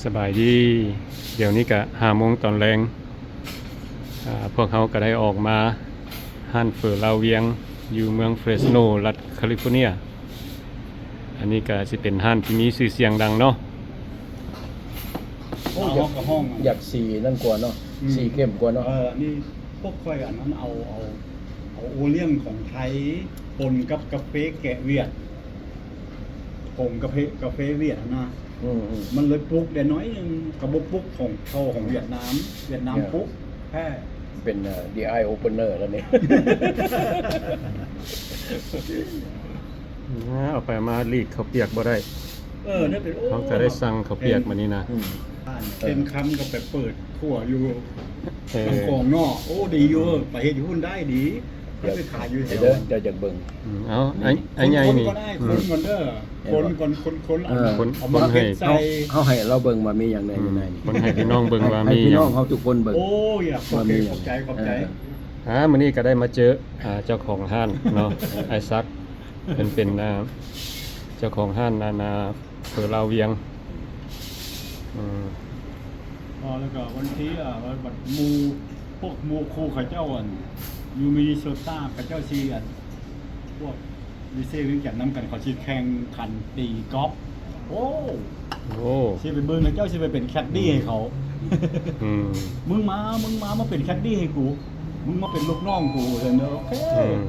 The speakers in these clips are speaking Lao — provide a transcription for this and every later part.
ສະບາຍດີ, ດຽວນີ້ກະຫ້າໂມງຕອນແລງ. ອາ ພວກເຮົາກະໄດ້ອອກມາຮ້ານເຝີລາວວຽງ ຢູ່ເມືອງເຟຣສໂນ ລັດຄາລິຟໍເນຍ. ອັນນີ້ກະຊິເປັນຮ້ານທີ່ມີຊື່ສຽງດັງເນາະ. ໂອ້ ຢາກ ຢາກສີນັ້ນກວ່າເນາະ. ອືມ ສີເຂັ້ມກວ່າເນາະ. ເອີ ອັນນີ້ພວກຂ້ອຍອັນນັ້ນເອົາ ເອົາ ເອົາໂອລ້ຽງຂອງໄທປົນກັບກາເຟແກະຫວຽດ ຜົງກາເຟ ກາເຟຫວຽດຫັ້ນນະ. ອືມໆ ມັນເລີຍປຸກໄດ້ໜ້ອຍໜຶ່ງ ກະບໍ່ປຸກຂອງເຂົ້າຂອງຫວຽດນາມ. ຫວຽດນາມປຸກແທ້. ເປັນ ເອີ ເດຍ ອາຍໂອເປິນເນີ ແລ້ວນີ້. ເອົາໄປມາລີກເຂົ້າປຽກບໍ່ໄດ້. ເອີ ນັ້ນເປັນ ໂອ້ ເຮົາກະໄດ້ສັ່ງເຂົ້າປຽກມື້ນີ້ນະ. ອືມ ເຊັນຄຳກະໄປເປີດຄົວຢູ່ ເອີ ນຳຂອງເນາະ. ໂອ້ ດີຢູ່. ອືມ ໄປເຮັດຢູ່ພຸ້ນໄດ້ດີ. ເຈົ້າໄປຂາຍຢູ່ແຖວ ເດີ ເຈົ້າຢາກເບິ່ງ. ອືມ ເອົາ ນີ້ ໄອ້ ໄອ້ໃຫຍ່ນີ້ ຄົນກ່ອນ ຄົນກ່ອນເດີ. ອືມ ຄົນກ່ອນ ຄົນໆ ເອີ ຄົນ ຄົນໃຫ້ ເອົາມາເຮັດໃສ່. ເຮົາ ເຮົາໃຫ້ລາວເບິ່ງວ່າມີຫຍັງແດ່ຢູ່ໃນນີ້. ອືມ ຄົນໃຫ້ພີ່ນ້ອງເບິ່ງວ່າມີຫຍັງ. ໃຫ້ພີ່ນ້ອງເຮົາທຸກຄົນເບິ່ງ. ໂອ້ຍ ໂອເຄ ວ່າມີຫຍັງ. ຂອບໃຈ ຂອບໃຈ. ເອີ ອາ ມື້ນີ້ກະໄດ້ມາເຈີ ອາ ເຈົ້າຂອງຮ້ານເນາະ ອ້າຍສັກ. ເພິ່ນເປັນ ເອີ ເຈົ້າຂອງຮ້ານ ອັນ ເຝີລາວວຽງ. ອືມ ອໍ ແລ້ວກະວັນທີ ອາ ບັດໝູ່ ພວກໝູ່ຄູ່ເຂົາເຈົ້າ ອັນ ຢູ່ມິນນິໂຊຕາ ເຂົາເຈົ້າຊິ ອັນ ພວກ ຢູ່ເຊວຽງຈັນນຳກັນ ເຂົາຊິແຂ່ງຂັນຕີກອບ. ໂອ້ ໂອ້ ຊິໄປເບິ່ງ ເຂົາເຈົ້າຊິໄປເປັນແຄດດີ້ໃຫ້ເຂົາ. ອືມ ມຶງມາ ມຶງມາ ມາເປັນແຄດດີ້ໃຫ້ກູ ມຶງມາເປັນລູກນ້ອງກູ ຊັ້ນເດີ. ໂອເຄ. ອືມ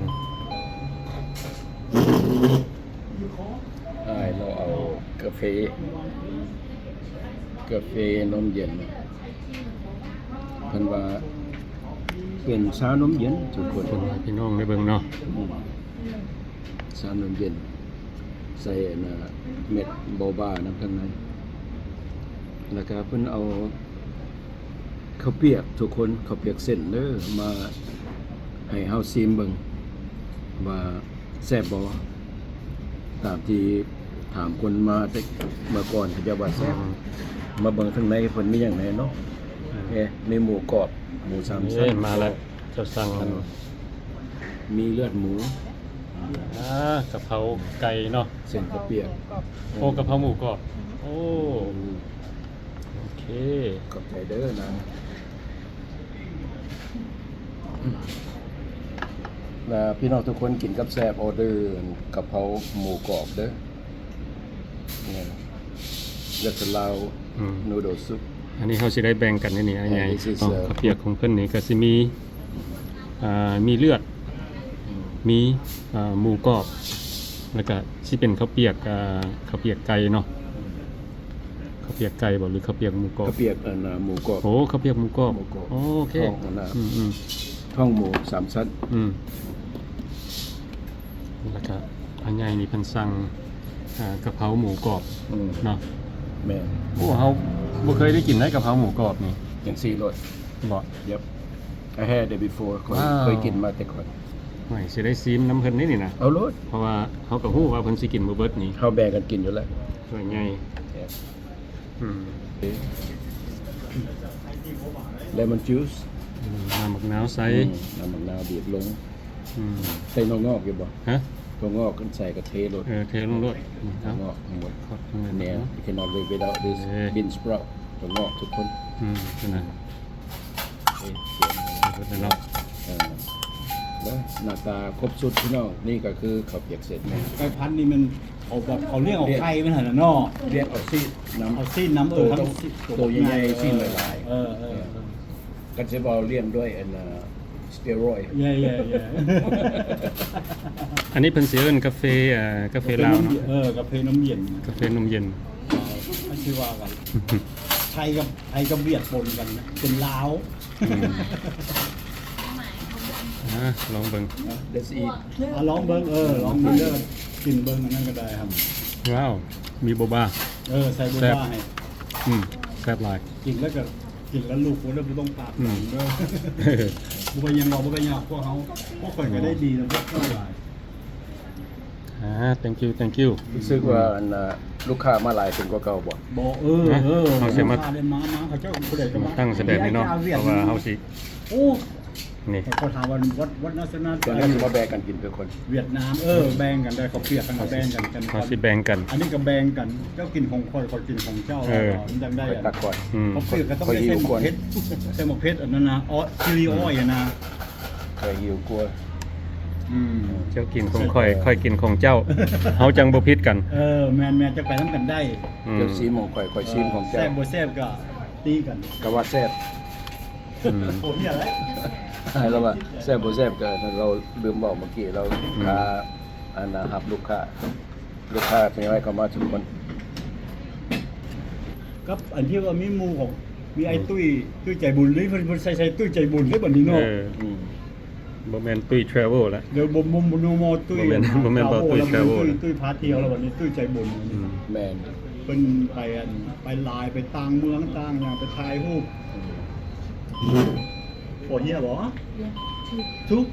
ອ້າຍລາວເອົາກາເຟ ກາເຟນົມເຢັນ ເພິ່ນວ່າເປັນຊານົມເຢັນທຸກຄົນ ເພິ່ນໃຫ້ພີ່ນ້ອງໄດ້ເບິ່ງເນາະ. ອືມ ຊານົມເຢັນ ໃສ່ອັນນ່າ ເມັດໂບບານຳຂ້າງໃນ ແລ້ວກະເພິ່ນເອົາ ເຂົ້າປຽກທຸກຄົນ ເຂົ້າປຽກເສັ້ນເດີ ມາໃຫ້ເຮົາຊີມເບິ່ງວ່າແຊບບໍ່. ຕາມທີ່ຖາມຄົນມາແຕ່ເມື່ອກ່ອນ ເຂົາເຈົ້າວ່າແຊບ. ອືມ ມາເບິ່ງທາງໃນເພິ່ນມີຫຍັງແດ່ເນາະ. ອືມ ເອີ ມີໝູກອບ ໝູສາມຊັ້ນ. ເອີ ມາແລ້ວ ເຈົ້າສັ່ງ ອັນ ມີເລືອດໝູ ອາ ກະເພົາໄກ່ເນາະ ເສັ້ນເຂົ້າປຽກ. ໂອ້ ກະເພົາໝູກອບ. ໂອ້ ອືມ ໂອເຄ ຂອບໃຈເດີນາງ. ລະພີ່ນ້ອງທຸກຄົນກິນກັບແຊບ ອໍເດີກະເພົາໝູກອບເດີ. ເນາະ ເລືອດລາວ ອືມ ນູໂດຊຸບ. ອັນນີ້ເຮົາຊິໄດ້ແບ່ງກັນໃນນີ້ ອັນໃຫຍ່. ເຂົ້າປຽກຂອງເພິ່ນນີ້ກະຊິມີ ອ່າ ມີເລືອດ ອືມ ມີ ອ່າ ໝູກອບ ແລ້ວກະຊິເປັນເຂົ້າປຽກ ອ່າ ເຂົ້າປຽກໄກ່ເນາະ. ເຂົ້າປຽກໄກ່ບໍ່ ຫຼືເຂົ້າປຽກໝູກອບ? ເຂົ້າປຽກ ອັນນ່າ ໝູກອບ. ໂອ້ ເຂົ້າປຽກໝູກອບ. ໝູກອບ ໂອເຄ. ທ້ອງ ອັນນ່າ ອືມໆ ທ້ອງໝູສາມຊັ້ນ. ອືມ ແລ້ວກະອັນໃຫຍ່ນີ້ເພິ່ນສັ່ງ ອ່າ ກະເພົາໝູກອບ. ອືມ ເນາະ. ແມ່ນ. ໂອ້ ເຮົາບໍ່ເຄີຍໄດ້ກິນໄດ໋ ກະເພົາໝູກອບນີ້. ຈັ່ງຊີ້ໂລດ. ບໍ່? Yep. I had it before. ຂ້ອຍ ວ້າວ ເຄີຍກິນມາແຕ່ກ່ອນ. ໂອ້ຍ ຊິໄດ້ຊີມນຳເພິ່ນນີ້ນີ້ນະ. ເອົາໂລດ. ເພາະວ່າເຮົາກະຮູ້ວ່າເພິ່ນຊິກິນບໍ່ເບິດນີ້. ເຮົາແບ່ງກັນກິນຢູ່ແລ້ວ. ສ່ວນໃຫຍ່. Yes. ອືມ ເລມອນຈູສ. ອືມ ນ້ຳໝາກນາວໃສ່. ອືມ ນ້ຳໝາກນາວບີບລົງ. ອືມ ໃສ່ຖົ່ວງອກຢູ່ບໍ່? ຮະ? ຖົ່ວງອກຄັນໃສ່ກະເທໂລດ. ເອີ ເທລົງໂລດ. ຖົ່ວງອກທັງໝົດ. ແນວ you cannot live without this bean sprout. ຖົ່ວງອກທຸກຄົນ. ອືມ ນັ້ນນະ. ເອີ ເສຍງເບິດແລ້ວເນາະ. ເອີ ແລ້ວໜ້າຕາຄົບຊຸດພີ່ນ້ອງ. ນີ້ກະຄືເຂົ້າປຽກເສັ້ນ. ໄກ່ພັນນີ້ແມ່ນເຂົາແບບເຂົາລ້ຽງເອົາໄຂ່ມັນຫັ້ນນະເນາະ. ລ້ຽງເອົາຊີ້ນນຳ. ເອົາຊີ້ນນຳ. ເອີ ທັງໂຕໃຫຍ່ໆ ຊີ້ນຫຼາຍໆ. ເອີໆ ຄັນຊິເວົ້າລ້ຽງດ້ວຍອັນ ເອີ ສເຕີຣອຍ. Yeah yeah yeah. ອັນນີ້ເພິ່ນຊິເອີ້ນກາເຟ ເອີ ກາເຟລາວເນາະ. ເອີ ກາເຟນົມເຢັນ. ກາເຟນົມເຢັນ. ເອີ ມັນຊິວ່າກັນ ໄທກັບ ໄທກັບຫວຽດປົນກັນເປັນລາວ. ອືມ ອ່າ ລອງເບິ່ງ. Let's eat. ອ່າ ລອງເບິ່ງ. ເອີ ລອງເບິ່ງເດີ ກິນເບິ່ງອັນນັ້ນກະໄດ້. ວ້າວ ມີໂບບາ. ເອີ ໃສ່ໂບບາໃຫ້. ອືມ ແຊບຫຼາຍ. ກິນແລ້ວກະ ກິນແລ້ວລູກບໍ່ໄດ້ ບໍ່ຕ້ອງປາກ. ອືມ ບໍ່ເປັນຫຍັງດອກ ບໍ່ເປັນຫຍັງ. ພວກເຮົາ ພວກຂ້ອຍກະໄດ້ດີນຳພວກເຈົ້າຫຼາຍ. ອ່າ thank you thank you. ຮູ້ສຶກວ່າ ອືມ ອັນ ລູກຄ້າມາຫຼາຍຂຶ້ນກວ່າເກົ່າບໍ່? ບໍ່ ເອີ ເອີ ເຮົາຊິມາ ລູກຄ້າໄດ້ມາ ມາ ເຂົາເຈົ້າຜູ້ໃດກະມາ ຕັ້ງໃສ່ແບບນີ້ເນາະ. ເພາະວ່າເຮົາຊິ ໂອ້ ນີ້ ເຂົາຖາມວ່າ what what nationality ສ່ວນໃຫຍ່ຊິມາແບ່ງກັນກິນຄືຄົນ ຫວຽດນາມ ເອີ ແບ່ງກັນໄດ້ ເຂົ້າປຽກກັນ ເຮົາແບ່ງກັນ ເຮົາຊິແບ່ງກັນ ອັນນີ້ກໍແບ່ງກັນ ເຈົ້າກິນຂອງຂ້ອຍ ຂ້ອຍກິນຂອງເຈົ້າ ເອີ ມັນຈັ່ງໄດ້ ຂ້ອຍຕັກກ່ອນ ອືມ ເຂົ້າປຽກກໍຕ້ອງໄດ້ໃສ່ໝາກເຜັດ ໃສ່ໝາກເຜັດອັນນັ້ນນະ ອໍ ຊິລິອ້ອຍຫັ້ນນະ ຂ້ອຍຫິວກວ່າ ອືມ ເຈົ້າກິນຂອງຂ້ອຍ ຂ້ອຍກິນຂອງເຈົ້າ ເຮົາຈັ່ງບໍ່ຜິດກັນ ເອີ ແມ່ນໆ ຈັ່ງໄປນຳກັນໄດ້ ອືມ ເຈົ້າຊີມຂອງຂ້ອຍ ຂ້ອຍຊີມຂອງເຈົ້າ ແຊບບໍ່ແຊບກໍຕີກັນ ກໍວ່າແຊບ ອືມ ໂອ້ ເປັນຫຍັງ ລາວວ່າແຊບບໍ່ແຊບກໍ ລາວລືມເວົ້າເມື່ອກີ້ ລາວ ອືມ ຄ່າ ອັນ ຮັບລູກຄ້າ ລູກຄ້າເປັນຫຍັງ ເຂົ້າມາທຸກຄົນ ກັບອັນທີ່ວ່າມີໝູ່ຂອງ ມີໄອ້ ອືມ ຕຸ້ຍ ຕຸ້ຍໃຈບຸນ ເລີຍເພິ່ນ ເພິ່ນໃສ່ ໃສ່ຕຸ້ຍໃຈບຸນເລີຍບັດນີ້ເນາະ ເອີ ອືມ ບໍ່ແມ່ນຕຸ້ຍ travel ລະ ດຽວບໍ່ ບໍ່ ບໍ່ ບໍ່ ຕຸ້ຍ ບໍ່ແມ່ນ ບໍ່ແມ່ນບໍ່ຕຸ້ຍ travel ລະ ຕຸ້ຍ ຕຸ້ຍພາທ່ຽວລະ ບັດນີ້ຕຸ້ຍໃຈບຸນ ອືມ ແມ່ນ ເພິ່ນໄປອັນ ໄປຫຼາຍ ໄປຕ່າງເມືອງຕ່າງຫຍັງ ໄປຖ່າຍຮູບ ອືມ ໂອເຄບໍ່? ຖືກ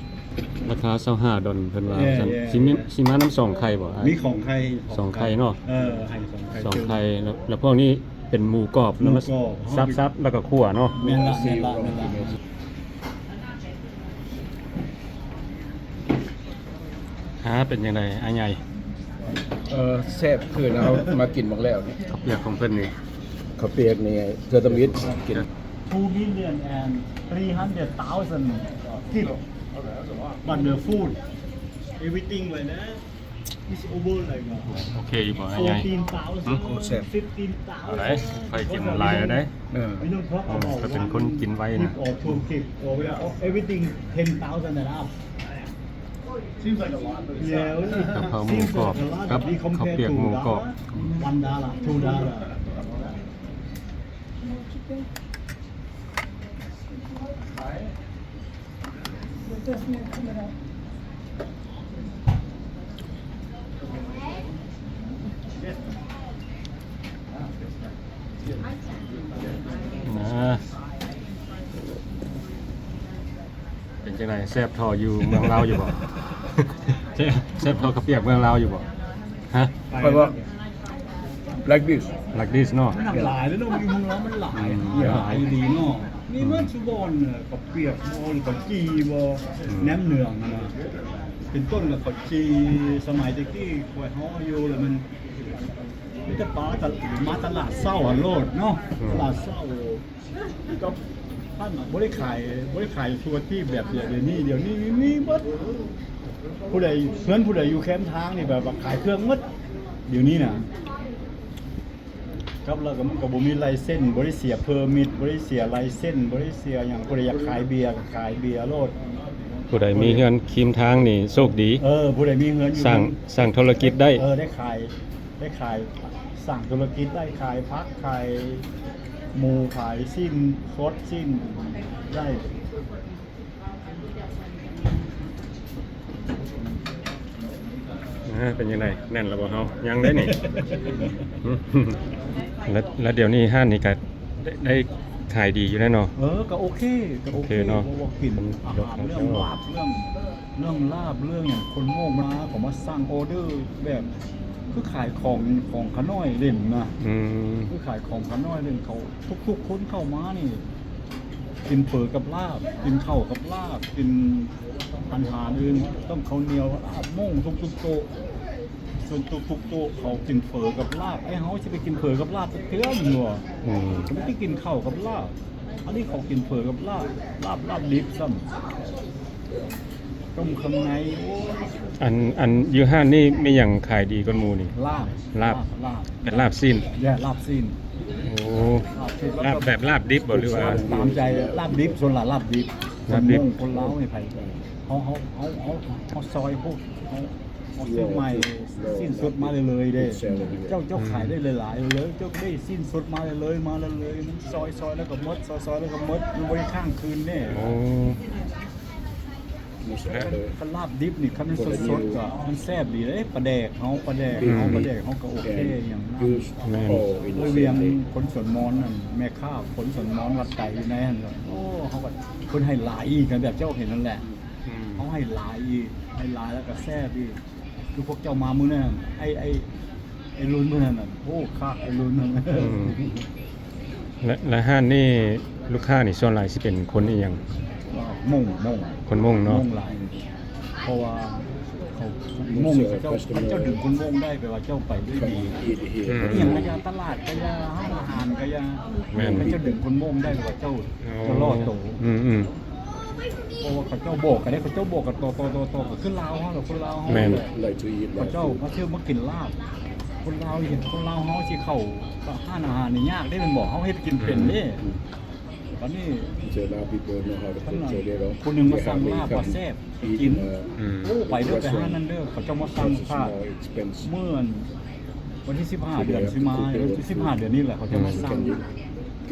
ລາຄາຊາວຫ້າດອນ ເພິ່ນວ່າ ເອີ ຊັ້ນ ເອີ ຊິມີ ຊິມານຳສອງໄຂ່ບໍ່? ມີຂອງໄຂ່ ສອງໄຂ່ເນາະ ເອີ ໃຫ້ສອງໄຂ່ ສອງໄຂ່ ແລ້ວ ແລ້ວພວກນີ້ເປັນໝູກອບ ໝູກອບ ແລ້ວມາສັບໆ ແລ້ວກໍຂົ້ວເນາະ ແມ່ນລະ ແມ່ນລະ ແມ່ນລະ. ອ່າ ເປັນຈັ່ງໃດອ້າຍໃຫຍ່? ເອີ ແຊບຄືເຮົາມາກິນໝົດແລ້ວນີ້ ເຂົ້າປຽກຂອງເພິ່ນນີ້ ເຂົ້າປຽກນີ້ເທື່ອທຳອິດກິນ two million and three hundred thousand kilo, but the food, everything like that is over like, uh, ໂອເຄຢູ່ບໍ່ອ້າຍໃຫຍ່? Fourteen thousand, ຫຶ? ໂອ້ ແຊບ fifteen thousand. ເອົາໄດ ຂ້ອຍກິນຫຼາຍແລ້ວໄດ ເອີ We don't talk about one clip or two clip or whatever, everything ten thousand and up. ກະເерлາໝູກອບກັບເຂົ້າປຽກໝູກອບ ເປັນຈັ່ງໃດ ແຊບທໍ່ຢູ່ເມືອງລາວຢູ່ບໍ່? ແຊບ ແຊບທໍ່ເຂົ້າປຽກເມືອງລາວຢູ່ບໍ່? ຮະ ຂ້ອຍວ່າ like this like this ເນາະ ມັນຫຼາຍເດ້ເນາະ ຢູ່ເມືອງລາວມັນຫຼາຍ ອືມ ຫຼາຍອີ່ຫຼີເນາະ ມີເໝິດ ອືມ ຊຸບ່ອນ ເຂົ້າປຽກບໍ່ ເຂົ້າຈີ່ບໍ່ ອືມ ແໜມເໜືອງຫັ້ນນະ ເປັນຕົ້ນກໍເຂົ້າຈີ່ ສະໄໝແຕ່ກີ້ຂ້ອຍເຮົາອາຍຸແລ້ວມັນ ມີແຕ່ປາ ມາຕະຫຼາດເຊົ້າຫັ້ນໂລດເນາະ ອືມ ຕະຫຼາດເຊົ້າ ກໍທ່ານບໍ່ໄດ້ຂາຍ ບໍ່ໄດ້ຂາຍທົ່ວທີ່ແບບດຽວນີ້ ດຽວນີ້ມີເບິດ ຜູ້ໃດ ເຮືອນຜູ້ໃດຢູ່ແຄມທາງນີ້ແບບວ່າຂາຍເຄື່ອງໝົດ ດຽວນີ້ນະ ກັບແລ້ວກໍມັນກໍບໍ່ມີໄລເຊັນ ບໍ່ໄດ້ເສຍເພີມິດ ບໍ່ໄດ້ເສຍໄລເຊັນ ບໍ່ໄດ້ເສຍຫຍັງ ຜູ້ໃດຢາກຂາຍເບຍກໍຂາຍເບຍໂລດ ຜູ້ໃດມີເຮືອນຄີມທາງນີ້ໂຊກດີ ເອີ ຜູ້ໃດມີເຮືອນຢູ່ ສ້າງ ສ້າງທຸລະກິດໄດ້ ເອີ ໄດ້ຂາຍ ໄດ້ຂາຍ ສ້າງທຸລະກິດໄດ້ ຂາຍຜັກ ຂາຍໝູ ຂາຍຊີ້ນສົດ ຊີ້ນໄດ້ ອ່າ ເປັນຈັ່ງໃດ ແໜ້ນແລ້ວບໍ່ເຮົາ? ຍັງເດ້ນີ້ ແລ້ວ ແລ້ວດຽວນີ້ຮ້ານນີ້ກະໄດ້ ໄດ້ຂາຍດີຢູ່ແລ້ວເນາະ? ເອີ ກະໂອເຄ ກະໂອເຄ ໂອເຄເນາະ ເພາະວ່າກິນອາຫານ ເລື່ອງລາບ ເລື່ອງ ເລື່ອງລາບ ເລື່ອງຫຍັງ ຄົນໂມກມາ ເຂົາມາສັ່ງອໍເດີແບບ ຄືຂາຍຂອງ ຂອງຂະນ້ອຍເຫຼັ້ນນະ ອືມ ຄືຂາຍຂອງຂະນ້ອຍເຫຼັ້ນ ເຂົາ ທຸກໆຄົນເຂົ້າມານີ້ ກິນເຝີກັບລາບ ກິນເຂົ້າກັບລາບ ກິນອາຫານອື່ນ ຕ້ອງເຂົ້າໜຽວ ລາບໝູ ທຸກໆໂຕະ ສ່ວນທຸກໆໂຕະເຂົາກິນເຝີກັບລາບ ໄອ້ເຮົາຊິໄປກິນເຝີກັບລາບຈັກເທື່ອ ແມ່ນບໍ່? ອືມ ກໍມີແຕ່ກິນເຂົ້າກັບລາບ ອັນນີ້ເຂົາກິນເຝີກັບລາບ ລາບ ລາບດິບຊ້ຳ ຕົ້ມເຄື່ອງໃນ ໂອ້ຍ ອັນ ອັນຢູ່ຮ້ານນີ້ມີຫຍັງຂາຍດີກວ່າໝູ່ນີ້? ລາບ ລາບ ລາບ ລາບ ເປັນລາບຊີ້ນ ແມ່ນ ລາບຊີ້ນ ໂອ້ ລາບຊີ້ນ ລາບແບບລາບດິບບໍ່ ຫຼືວ່າ ຕາມໃຈ ລາບດິບ ສ່ວນຫຼາຍລາບດິບ ລາບດິບ ຄົນມົ້ງຄົນລາວໃຫ້ໃຜ ເຮົາ ເຮົາ ເຮົາ ເຮົາ ເຮົາຊອຍພວກ ເຮົາ ເຮົາຊື້ໃໝ່ ຊີ້ນສົດມາເລີຍໆເດ້ ເຈົ້າ ເຈົ້າຂາຍໄດ້ຫຼາຍໆເລີຍ ເຈົ້າໄດ້ຊີ້ນສົດມາເລີຍໆ ມາເລີຍໆ ມັນຊອຍໆແລ້ວກໍໝົດ ຊອຍໆແລ້ວກໍໝົດ ມັນບໍ່ໄດ້ຄ້າງຄືນເດ້ ໂອ້ ຄັນລາບດິບນີ້ ຄັນມັນສົດໆກໍມັນແຊບດີເດ້ ປາແດກເຮົາ ປາແດກເຮົາ ອືມ ປາແດກເຮົາກໍໂອເຄຫຍັງນະ ແມ່ນ ໂອ້ຍ ວຽງ ຄົນສວນມອນນັ້ນ ແມ່ຄ້າຄົນສວນມອນວັດໄຕຢູ່ໃນຫັ້ນ ໂອ້ ເຮົາກໍ ເພິ່ນໃຫ້ຫຼາຍອີກ ແບບເຈົ້າເຫັນນັ້ນແຫຼະ ອືມ ເຮົາໃຫ້ຫຼາຍອີກ ໃຫ້ຫຼາຍແລ້ວກໍແຊບອີກ ຄືພວກເຈົ້າມາມື້ນັ້ນ ໄອ້ ໄອ້ ໄອ້ລຸນມື້ນັ້ນນະ ໂອ້ ຄັກ ໄອ້ລຸນນັ້ນ ອືມ ແລະ ແລະຮ້ານນີ້ລູກຄ້ານີ້ສ່ວນຫຼາຍຊິເປັນຄົນອີ່ຫຍັງ? ອ່າ ມົ້ງ ມົ້ງ ຄົນມົ້ງເນາະ ມົ້ງຫຼາຍ ເພາະວ່າເຂົາ ມົ້ງເຂົາເຈົ້າ ເຂົາເຈົ້າດຶງຄົນມົ້ງໄດ້ ແປວ່າເຈົ້າໄປດ້ວຍດີ ອືມ ອີ່ຫຍັງກະຢ່າ ຕະຫຼາດກະຢ່າ ຮ້ານອາຫານກະຢ່າ ແມ່ນ ເຂົາເຈົ້າດຶງຄົນມົ້ງໄດ້ ແປວ່າເຈົ້າ ອໍ ຈະລອດໂຕ ອືມໆ ເພາະວ່າເຂົາເຈົ້າບອກກະໄດ້ ເຂົາເຈົ້າບອກກະຕໍ່ໆໆໆ ກະຄືລາວເຮົາລະ ຄົນລາວເຮົາ ແມ່ນ ແຫຼະ ເຂົາເຈົ້າມາທ່ຽວມາກິນລາບ ຄົນລາວເຫັນ ຄົນລາວເຮົາຊິເຂົ້າຮ້ານອາຫານນີ້ຍາກເດ້ ແມ່ນບໍ່ ເຮົາເຮັດກິນເປັນເດ້ ອືມ ບັດນີ້ ຜູ້ໜຶ່ງມາສັ່ງລາບວ່າແຊບ ກິນ ອືມ ໂອ້ ໄປເດີ ໄປຮ້ານນັ້ນເດີ ເຂົາເຈົ້າມາສັ່ງພາດ ເມື່ອວັນທີສິບຫ້າເດືອນຊິມາ ສິບຫ້າເດືອນນີ້ແຫຼະ ເຂົາເຈົ້າມາສັ່ງ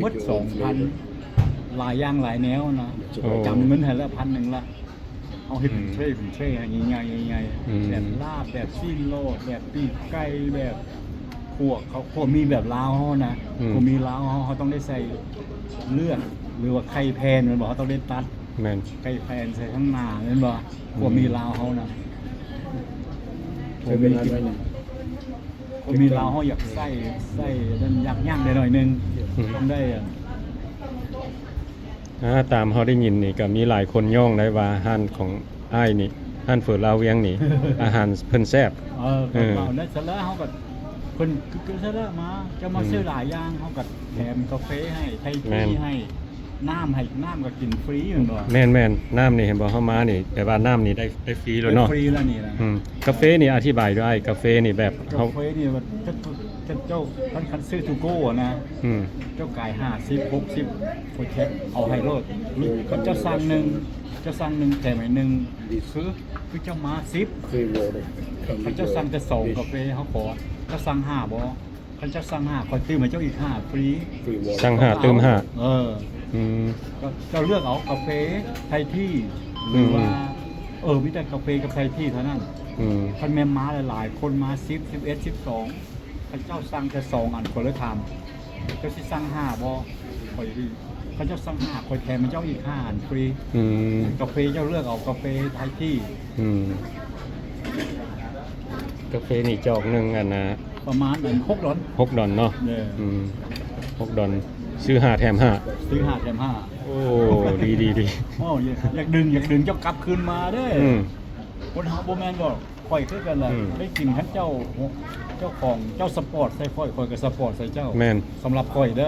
ໝົດສອງພັນ ຫຼາຍຢ່າງຫຼາຍແນວນະ ໂອ້ ຈຳເງິນໃຫ້ລະພັນໜຶ່ງລະ ເຮົາເຮັດເປັນເທຣ ອືມ ເປັນເທຣໃຫ້ໃຫຍ່ໆ ອືມ ແບບລາບ ແບບຊີ້ນໂລດ ແບບປີກໄກ່ ແບບ ພວກເຂົາ ພວກມີແບບລາວເຮົານະ ອືມ ພວກມີລາວເຮົາ ເຮົາຕ້ອງໄດ້ໃສ່ເລືອດ ຫຼືວ່າໄຂ່ແຜ່ນແມ່ນບໍ່ ເຮົາຕ້ອງໄດ້ຕັດ ແມ່ນ ໄຂ່ແຜ່ນໃສ່ທາງໜ້າແມ່ນບໍ່ ອືມ ພວກມີລາວເຮົານະ ພວກມີກິນ ພວກມີລາວເຮົາຢາກໃສ່ ໃສ່ນັ້ນ ຢາກຫຍັງໄດ້ໜ້ອຍໜຶ່ງ ອືມ ຕ້ອງໄດ້ ອາ ຕາມເຮົາໄດ້ຍິນນີ້ກະມີຫຼາຍຄົນຍ້ອງໄດ້ວ່າຮ້ານຂອງອ້າຍນີ້ ຮ້ານເຝີລາວວຽງນີ້ ອາຫານເພິ່ນແຊບ ເອີ ເອີ ເຂົາເວົ້າແລ້ວ ສະແລ້ວເຮົາກະ ເພິ່ນກະສະແລ້ວມາ ຈະມາ ອືມ ຊື້ຫຼາຍຢ່າງ ເຮົາກະແຖມກາເຟໃຫ້ ໄທທີ ແມ່ນ ໃຫ້ ນ້ຳໃຫ້ ນ້ຳກະກິນຟຣີແມ່ນບໍ່ ແມ່ນໆ ນ້ຳນີ້ເຫັນບໍ່ ເຮົາມານີ້ ແປວ່ານ້ຳນີ້ໄດ້ ໄດ້ຟຣີແລ້ວເນາະ ໄດ້ຟຣີແລ້ວນີ້ນະ ອືມ ກາເຟນີ້ອະທິບາຍດ້ວຍ ກາເຟນີ້ແບບ ກາເຟນີ້ວ່າ ເຈົ້າ ເຈົ້າ ຄັນ ຄັນຊື້ທູໂກນະ ອືມ ເຈົ້າກາຍຫ້າສິບ ຫົກສິບ ຂ້ອຍແຄປເອົາໃຫ້ໂລດ ຄັນເຈົ້າສັ່ງໜຶ່ງ ເຈົ້າສັ່ງໜຶ່ງແຖມໃຫ້ໜຶ່ງ ຄື ຄືເຈົ້າມາສິບ ຄັນເຈົ້າສັ່ງແຕ່ສອງກາເຟ ເຮົາຂໍ ເຈົ້າສັ່ງຫ້າບໍ່ ຄັນເຈົ້າສັ່ງຫ້າ ຂ້ອຍຕື່ມໃຫ້ເຈົ້າອີກຫ້າຟຣີ ສັ່ງຫ້າຕື່ມຫ້າ ເອີ ອືມ ເຈົ້າເລືອກເອົາກາເຟໄທທີ ຫຼືວ່າ ອືມ ເອີ ມີແຕ່ກາເຟກັບໄທທີເທົ່ານັ້ນ ອືມ ຄັນແມ່ນມາຫຼາຍໆ ຄົນມາສິບ ສິບເອັດ ສິບສອງ ຄັນເຈົ້າສັ່ງແຕ່ສອງອັນ ຂ້ອຍເລີຍຖາມ ເຈົ້າຊິສັ່ງຫ້າບໍ່ ຂ້ອຍ ຄັນເຈົ້າສັ່ງຫ້າ ຂ້ອຍແຖມໃຫ້ເຈົ້າອີກຫ້າອັນຟຣີ ອືມ ກາເຟເຈົ້າເລືອກເອົາກາເຟໄທທີ ອືມ ກາເຟນີ້ຈອກໜຶ່ງອັນນະ ປະມານອັນຫົກດອນ ຫົກດອນເນາະ ເອີ ອືມ ຫົກດອນ ຊື້ຫ້າແຖມຫ້າ ຊື້ຫ້າແຖມຫ້າ ໂອ້ ດີໆໆ ໂອ້ ຢາກ ຢາກດຶງ ຢາກດຶງເຈົ້າກັບຄືນມາເດ້ ອືມ ຄົນເຮົາບໍ່ແມ່ນດອກ ຂ້ອຍຄືກັນລະ ອືມ ໄດ້ກິນຄັນເຈົ້າ ເຈົ້າຂອງເຈົ້າສະປອດໃສ່ຂ້ອຍ ຂ້ອຍກະສະປອດໃສ່ເຈົ້າ ແມ່ນ ສຳລັບຂ້ອຍເດີ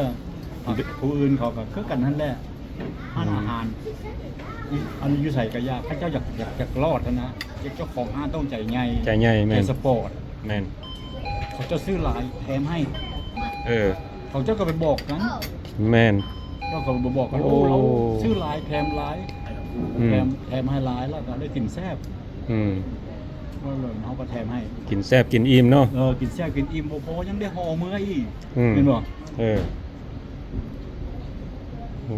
ຜູ້ອື່ນເຂົາກະຄືກັນຫັ້ນແຫຼະ ຮ້ານອາຫານ ອືມ ອັນຢູ່ໃສກະຢ່າ ຄັນເຈົ້າຢາກ ຢາກ ຢາກລອດຫັ້ນນະ ເຈົ້າຂອງຮ້ານຕ້ອງໃຈໃຫຍ່ ໃຈໃຫຍ່ ແມ່ນ ໃຈສະປອດ ແມ່ນ ເຂົາເຈົ້າຊື້ຫຼາຍແຖມໃຫ້ ເອີ ເຂົາເຈົ້າກະໄປບອກກັນ ແມ່ນ ເຈົ້າກະໄປບອກກັນ ໂອ້ ໂອ້ ລາວຊື້ຫຼາຍແຖມຫຼາຍ ອືມ ແຖມ ແຖມໃຫ້ຫຼາຍ ລະກະໄດ້ກິນແຊບ ອືມ ເຮົາກະແຖມໃຫ້ ກິນແຊບກິນອີ່ມເນາະ ເອີ ກິນແຊບກິນອີ່ມ ບໍ່ພໍຍັງໄດ້ຫໍ່ເມືອອີກ ອືມ ແມ່ນບໍ່ ເອີ ໂອ້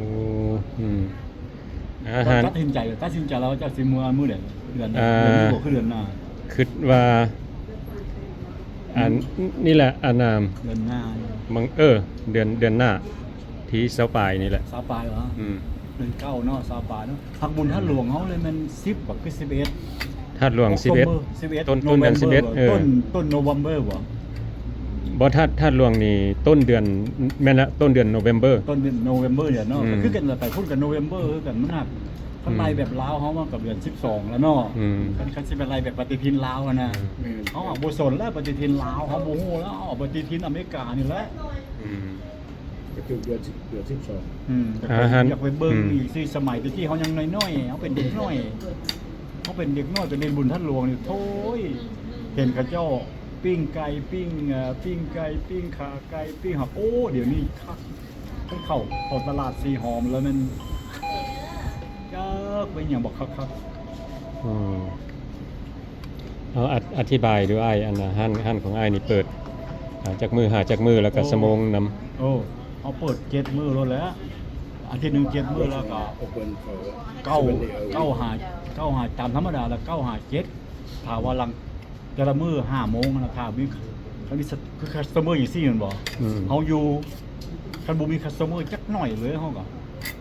ອືມ ອາຫານ ຕັດສິນໃຈ ຕັດສິນໃຈແລ້ວວ່າເຈົ້າຊິເມືອມື້ໃດ ເດືອນໃດ ອ່າ ເດືອນນີ້ບໍ່ ຄືເດືອນໜ້າ ຄິດວ່າ ອັນ ນີ້ແຫຼະ ອັນ ອ່າ ເດືອນໜ້າ ມັງ ເອີ ເດືອນ ເດືອນໜ້າ ທີຊາວປາຍນີ້ແຫຼະ ຊາວປາຍຫວາ ອືມ ເດືອນເກົ້າເນາະ ຊາວປາຍເນາະ ພັກບຸນທາດຫຼວງເຮົາເລີຍແມ່ນສິບບໍ່ ຄືສິບເອັດ ທາດຫຼວງສິບເອັດ ສິບເອັດ ຕົ້ນ ຕົ້ນເດືອນສິບເອັດ ເອີ ຕົ້ນ ຕົ້ນໂນເວັມເບີບໍ່ ບໍ່ ທາດ ທາດຫຼວງນີ້ຕົ້ນເດືອນ ແມ່ນລະ ຕົ້ນເດືອນໂນເວັມເບີ ຕົ້ນເດືອນໂນເວັມເບີເນາະ ອືມ ກະຄືກັນລະ ໄປພຸ້ນກະໂນເວມເບີຄືກັນ ມັນຫາກ ຄັນໄລ່ແບບລາວເຮົາມັນກະເດືອນສິບສອງແລ້ວເນາະ ອືມ ຄັນ ຄັນຊິໄປໄລ່ແບບປະຕິທິນລາວຫັ້ນນະ ອືມ ເຮົາບໍ່ສົນແລ້ວ ປະຕິທິນລາວເຮົາບໍ່ຮູ້ແລ້ວ ເອົາປະຕິທິນອາເມລິການີ້ແຫຼະ ອືມ ກະຄືເດືອນສິບ ເດືອນສິບສອງ ອືມ ຢາກໄປເບິ່ງອີກຊິ ສະໄໝແຕ່ກີ້ເຮົາຍັງນ້ອຍໆ ເຮົາເປັນເດັກນ້ອຍ ເຮົາເປັນເດັກນ້ອຍໄປຫຼິ້ນບຸນທາດຫຼວງນີ້ ໂທ້ຍ ເຫັນເຂົາເຈົ້າປີ້ງໄກ່ ປີ້ງ ເອີ ປີ້ງໄກ່ ປີ້ງຂາໄກ່ ປີ້ງຫາ ໂອ້ ດຽວນີ້ຄັກ ເຂົ້າ ເຂົ້າຕະຫຼາດສີຫອມແລ້ວແມ່ນ ຈັກເປັນຫຍັງບໍ່ຄັກໆ ອືມ ເອົາ ອະ ອະທິບາຍດູອ້າຍ ອັນ ຮ້ານ ຮ້ານຂອງອ້າຍນີ້ເປີດ ອາ ຈັກມື້ ຫາຈັກມື້ ແລ້ວກະ ໂອ້ ຊົ່ວໂມງນຳ ໂອ້ ເຮົາເປີດເຈັດມື້ໂລດແຫຼະ ອາທິດໜຶ່ງເຈັດມື້ ແລ້ວກະ ເກົ້າ ເກົ້າຫາ ເກົ້າຫາ ຕາມທຳມະດາລະ ເກົ້າຫາເຈັດ ຖ້າວ່າຫຼັງ ແຕ່ລະມື້ຫ້າໂມງຫັ້ນນະ ຖ້າມີ ຄັນມີ ຄືຄັສໂຕເມີຈັ່ງຊີ້ແມ່ນບໍ່ ອືມ ເຮົາຢູ່ ຄັນບໍ່ມີຄັສໂຕເມີຈັກໜ້ອຍເລີຍ ເຮົາກະ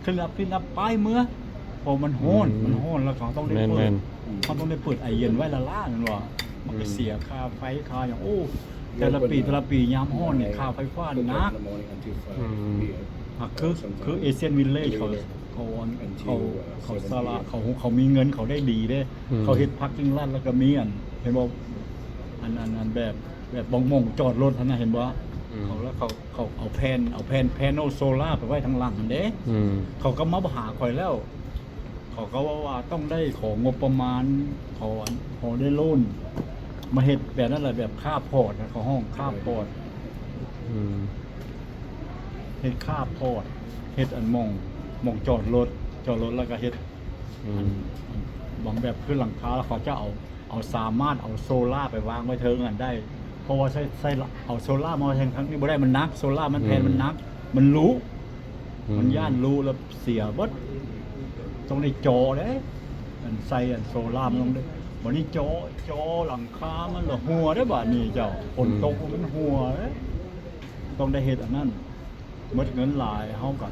ຂຶ້ນລະ ຂຶ້ນລະ ໄປເມືອ ເພາະມັນຮ້ອນ ອືມ ມັນຮ້ອນ ແລ້ວເຮົາຕ້ອງໄດ້ເປີດ ແມ່ນໆ ເຮົາຕ້ອງໄດ້ເປີດແອເຢັນໄວ້ລ້າໆ ແມ່ນບໍ່ ມັນກະ ອືມ ເສຍຄ່າໄຟຄ່າຫຍັງ ໂອ້ ແຕ່ລະປີ ແຕ່ລະປີຍາມຮ້ອນນີ້ ຄ່າໄຟຟ້າໜັກ ອືມ ຫາກຄື ຄືເອຊຽນວິລເລຈເຂົາ ເຂົາອັນ ເຂົາ ເຂົາສາລະ ເຂົາ ເຂົາມີເງິນ ເຂົາໄດ້ດີເດ້. ອືມ ເຂົາເຮັດ parking lot ແລ້ວກໍມີອັນ ເຫັນບໍ່ ອັນ ອັນ ອັນແບບ ແບບໝ່ອງ ໝ່ອງຈອດລົດຫັ້ນນະ ເຫັນບໍ່? ອືມ ເຂົາ ແລ້ວເຂົາ ເຂົາເອົາແຜ່ນ ເອົາແຜ່ນ panel solar ໄປໄວ້ທາງຫຼັງຫັ້ນເດ້. ອືມ ເຂົາກໍມາຫາຂ້ອຍແລ້ວ ເຂົາກໍເວົ້າວ່າຕ້ອງໄດ້ຂໍງົບປະມານ ຂໍອັນ ຂໍໄດ້ໂລນ ມາເຮັດແບບນັ້ນແຫຼະ ແບບ carport ນະ ເຂົາຮ້ອງ carport. ອືມ ເຮັດ carport ເຮັດອັນໝ່ອງ ໝ່ອງຈອດລົດ ຈອດລົດ ແລ້ວກໍເຮັດ ອືມ ອັນ ອັນບາງແບບຄືຫຼັງຄາ ແລ້ວເຂົາຈະເອົາ ເອົາ ສາມາດເອົາໂຊລາໄປວາງໄວ້ເທິງຫັ້ນໄດ້ ເພາະວ່າໃຊ້ ໃຊ້ ເອົາໂຊລາມາໄວ້ທາງ ທາງນີ້ບໍ່ໄດ້ ມັນໜັກ ໂຊລາມັນ ອືມ ແຜ່ນມັນໜັກ ມັນຫຼຸ ອືມ ມັນຢ້ານຫຼຸແລ້ວເສຍເບິດ ຕ້ອງໄດ້ເຈາະເດ້ ອັນໃສ່ອັນໂຊລາມັນຕ້ອງໄດ້ ບັດນີ້ເຈາະ ເຈາະຫຼັງຄາມັນລະຮົ່ວເດ້ ບາດນີ້ເຈົ້າ ຝົນຕົກ ອືມ ມັນຮົ່ວເດ້ ຕ້ອງໄດ້ເຮັດອັນນັ້ນ ໝົດເງິນຫຼາຍ ເຮົາກໍ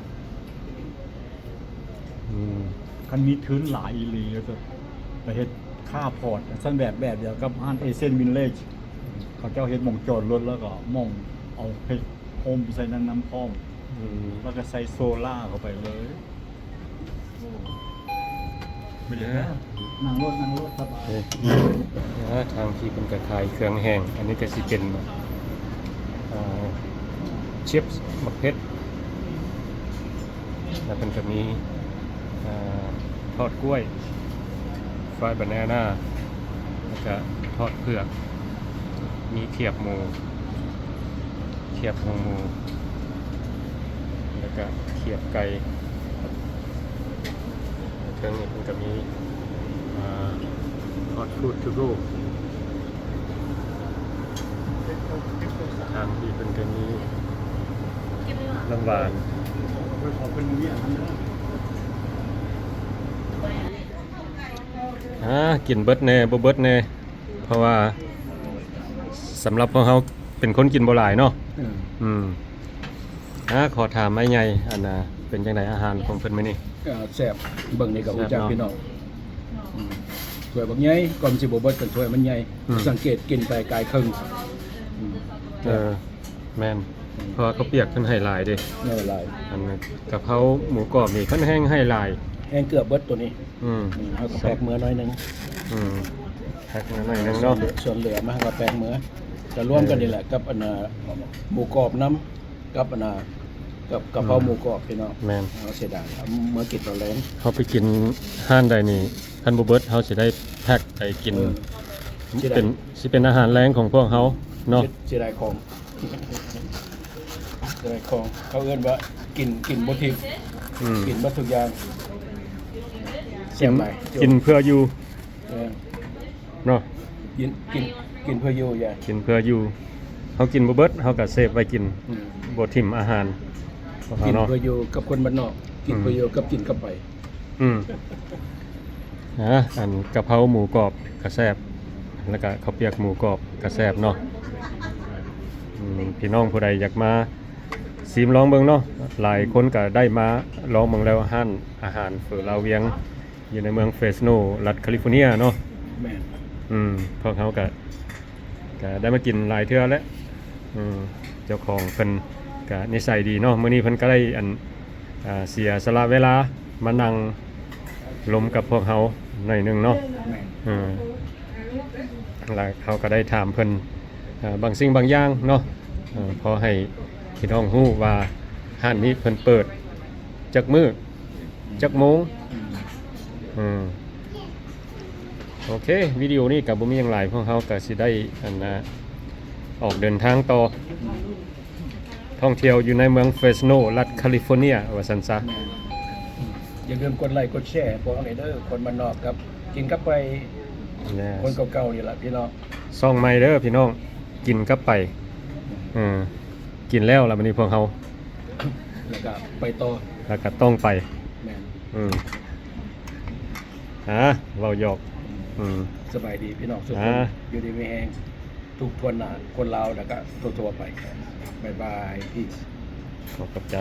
ອືມ ຄັນມີທຶນຫຼາຍອີ່ຫຼີ ກໍຈະໄປເຮັດ carport ຊັ້ນ ແບບ ແບບດຽວກັບຮ້ານ Asian Village ເຂົາເຈົ້າເຮັດໝ່ອງຈອດລົດ ແລ້ວກໍໝ່ອງເອົາເຮັດໂຮມໃສ່ນັ້ນນຳພ້ອມ ອືມ ແລ້ວກໍໃສ່ໂຊລາເຂົ້າໄປເລີຍ. ໂອ້ ເປັນຈັ່ງໃດ? ເອີ ນັ່ງລົດ ນັ່ງລົດສະບາຍ. ເອີ ເອີ ທາງທີ່ເພິ່ນກໍຂາຍເຄື່ອງແຫ້ງ ອັນນີ້ກໍຊິເປັນ ເອີ chips ໝາກເຜັດ ແລ້ວເພິ່ນກໍມີ ເອີ ທອດກ້ວຍ fried banana ແລ້ວກໍທອດເຜືອກ ມີຂຽບໝູ ຂຽບຫົວໝູ ແລ້ວກະຂຽບໄກ່. ເທິງນີ້ເພິ່ນກະມີ ອ່າ hot food to go. ທາງທີ່ເພິ່ນກະມີນ້ຳຫວານ. ອ່າ ກິນເບິດແດ່ ບໍ່ເບິດແດ່. ເພາະວ່າສຳລັບພວກເຮົາເປັນຄົນກິນບໍ່ຫຼາຍເນາະ. ອືມ ອືມ ອ່າ ຂໍຖາມອ້າຍໃຫຍ່ ອັນນ່າ ເປັນຈັ່ງໃດອາຫານຂອງເພິ່ນມື້ນີ້? ກໍແຊບ ເບິ່ງນີ້ກໍຮູ້ຈັກ ແຊບເນາະ ພີ່ນ້ອງ. ອືມ ຖ້ວຍບັກໃຫຍ່ ກ່ອນຊິບໍ່ເບິດ ຄັນຖ້ວຍມັນໃຫຍ່. ອືມ ສັງເກດກິນໄປກາຍເຄິ່ງ. ອືມ ເອີ ແມ່ນ ອືມ ເພາະວ່າເຂົ້າປຽກເພິ່ນໃຫ້ຫຼາຍເດ້. ເອີ ຫຼາຍ ອັນກະເພົາໝູກອບນີ້ເພິ່ນແຮ່ງໃຫ້ຫຼາຍ ແຮ່ງເກືອບເບິດໂຕນີ້. ອືມ ອືມ ເຮົາກໍແປກເມືອໜ້ອຍໜຶ່ງ. ອືມ ແປກເມືອໜ້ອຍໜຶ່ງເນາະ ສ່ວນເຫຼືອ ສ່ວນເຫຼືອມາເຮົາກໍແປກເມືອ ກໍລວມກັນນີ້ແຫຼະ ເອີ ກັບອັນນ່າ ໝູກອບນຳ ກັບອັນນ່າ ກັບກະເພົາ ອືມ ໝູກອບ ພີ່ນ້ອງ. ແມ່ນ ເຮົາເສຍດາຍ ເອົາເມືອກິນຕອນແລງ. ເຮົາໄປກິນຮ້ານໃດນີ້ ຄັນບໍ່ເບິດ ເຮົາຊິໄດ້ແພັກໄປກິນ. ເອີ ເປັນ ຊິເປັນອາຫານແລງຂອງພວກເຮົາເນາະ. ເສຍ ເສຍດາຍຂອງ ເສຍດາຍຂອງ ເຂົາເອີ້ນວ່າກິນ ກິນບໍ່ຖິ້ມ. ອືມ ກິນເບິດທຸກຢ່າງ ກິນ ແຊບຫຼາຍ ກິນເພື່ອຢູ່. ເອີ ເນາະ ກິນ ກິນ ກິນເພື່ອຢູ່ ຢ່າ ກິນເພື່ອຢູ່. ເຮົາກິນບໍ່ເບິດ ເຮົາກໍເຊບໄວ້ກິນ. ອືມ ບໍ່ຖິ້ມອາຫານຂອງເຮົາເນາະ ກິນເພື່ອຢູ່ກັບຄົນບ້ານນອກ ກິນເພື່ອຢູ່ກັບ ອືມ ກິນກັບໄປ. ອືມ ອ່າ ອັນກະເພົາໝູກອບກໍແຊບ ແລ້ວກະເຂົ້າປຽກໝູກອບກໍແຊບເນາະ. ອືມ ພີ່ນ້ອງຜູ້ໃດຢາກມາຊີມລອງເບິ່ງເນາະ ຫຼາຍຄົນກໍໄດ້ມາລອງເບິ່ງແລ້ວ ຮ້ານອາຫານເຝີລາວວຽງ ຢູ່ໃນເມືອງເຟຣສໂນ ລັດຄາລິຟໍເນຍເນາະ. ແມ່ນ ອືມ ພວກເຮົາກະ ກະໄດ້ມາກິນຫຼາຍເທື່ອແລ້ວ. ອືມ ເຈົ້າຂອງເພິ່ນກະນິໄສດີເນາະ. ມື້ນີ້ເພິ່ນກະໄດ້ອັນ ອ່າ ເສຍສະຫຼະເວລາມານັ່ງລົມກັບພວກເຮົາໜ້ອຍໜຶ່ງເນາະ. ແມ່ນ ເອີ ແລ້ວເຮົາກະໄດ້ຖາມເພິ່ນ ເອີ ບາງສິ່ງບາງຢ່າງເນາະ ເອີ ພໍໃຫ້ພີ່ນ້ອງຮູ້ວ່າຮ້ານນີ້ເພິ່ນເປີດຈັກມື້ ອືມ ຈັກໂມງ. ອືມ ເອີ ໂອເຄ ວິດີໂອນີ້ກໍບໍ່ມີຫຍັງຫຼາຍ ພວກເຮົາກໍຊິໄດ້ ອັນນ່າ ອອກເດີນທາງຕໍ່ ທ່ອງທ່ຽວຢູ່ໃນເມືອງເຟຣສໂນ ລັດຄາລິຟໍເນຍ ວ່າຊັ້ນຊະ. ແມ່ນ ຢ່າລືມກົດໄລກົດແຊໃຫ້ພວກເຮົາແດ່ເດີ ຄົນບ້ານນອກກັບກິນກັບໄປ Yes ຄົນເກົ່າໆນີ້ລະພີ່ນ້ອງ. ຊ່ອງໃໝ່ເດີພີ່ນ້ອງ ກິນກັບໄປ. ເອີ ກິນແລ້ວລະບັດນີ້ພວກເຮົາ ແລ້ວກະໄປຕໍ່ ແລ້ວກະຕ້ອງໄປ. ແມ່ນ ອືມ ອ່າ ເວົ້າຫຍອກ. ອືມ ສະບາຍດີພີ່ນ້ອງທຸກຄົນ ອ່າ ຢູ່ດີມີແຮງທຸກທົ່ວໜ້າ ຄົນລາວ ແລ້ວກະທົ່ວໆໄປ. ບາຍບາຍ ພີສ ຂໍຂອບໃຈ.